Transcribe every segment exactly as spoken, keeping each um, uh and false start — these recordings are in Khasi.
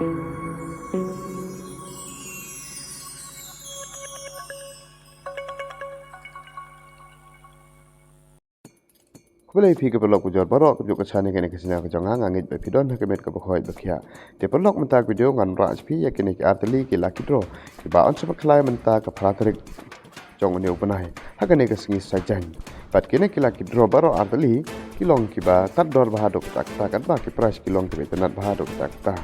Khublei phi ki paralok bujor baroh, ka juh ka shane kane ka sniang ka jong nga, nga ngeit ba phi don ha ka met kaba khoit ba khiah. Te paralok, mynta ka video ngan rah sha phi ïa kine ki artylli ki lucky draw kiba yn sa bakhlai mynta ka phra tarik jong une u bnai ha kane ka sngi Saitjaiñ. Bad kine ki lucky draw baroh artylli ki long kiba tad dor bha haduh katta katta, katba ki prize ki long kiba itynnad bha haduh katta katta.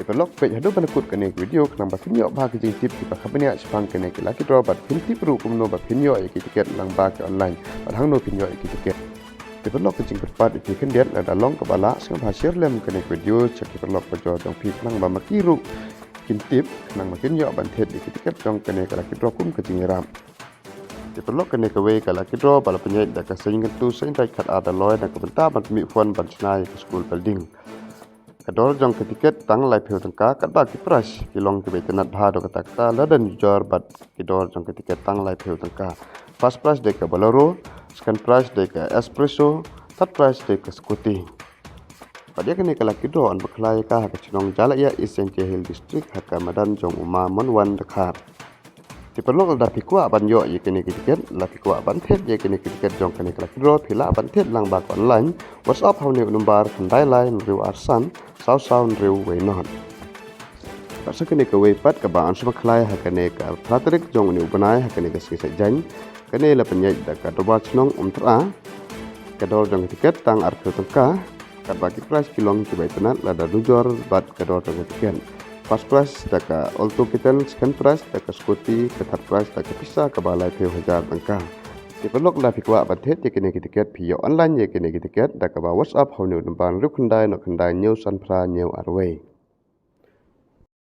Te paralok, peit haduh ban kut kane ka video khnang ba phin ïoh bha ki jingtip kiba kham bniah shaphang kane ki lucky draw bad phin tip ruh kumno ba phin ïoh ïa ki tiket lyngba ki online bad hangno phin ïoh ïa ki tiket. Te paralok, ka jingpyrkhat ïa phi khyndiat, lada long kaba lah sngewbha share lem kane ka video sha ki paralok bujor jong phi khnang ba ma ki ruh kin tip, khnang ba kin ïoh ban thied ïa ki tiket jong kane ka lucky draw kum ka jingïarap. Te paralok, kane kawei ka lucky draw ba la pynïaid da ka seng kyntu seng dait khatar Dolloi na ka bynta ban pynmih fund ban shna ïa ka school building. Ka dor jong ka tiket tang laiphew tyngka, katba ki prize ki long kiba itynnad bha haduh katta katta, lada nujor bad ki dor jong ka tiket tang laiphew tyngka. First prize dei ka Bolero, second prize dei ka Espresso, third prize dei ka scooty. Bad ïa kane ka lucky draw yn bakhlai ïa ka ha ka shnong Jalaiah, East Jaintia Hills District, ha ka madan jong u Ma Monwan Dkhar. Te paralok, lada phi kwah ban ïoh ïa kine ki tiket, lada phi kwah ban thied ïa kine ki tiket jong kane ka lucky draw, phi lah ban thied lyngba ka online. WhatsApp ha une u number khyndai lai hynriew ar san saw saw hynriew wei nod. Bad sa kane kawei pat kaba yn sa bakhlai ha kane ka phra tarik jong une u bnai ha kane ka sngi Saitjaiñ. Kane la pynïaid da ka dorbar shnong Umtyrah. Ka dor jong ka tiket tang arphew tyngka, katba ki prize ki long kiba itynnad lada nujor bad ka dor jong ka tiket. First prize da ka Alto K ten, second prize da ka scooty, ka third prize da ka pisa kaba laiphew hajar tyngka. Te paralok, lada phi kwah ban thied ïa kine ki tiket, phi ïoh online ïa kine ki tiket da kaba WhatsApp ha une u number hynriew khyndai nod khyndai hynñiew san phra hynñiew ar wei.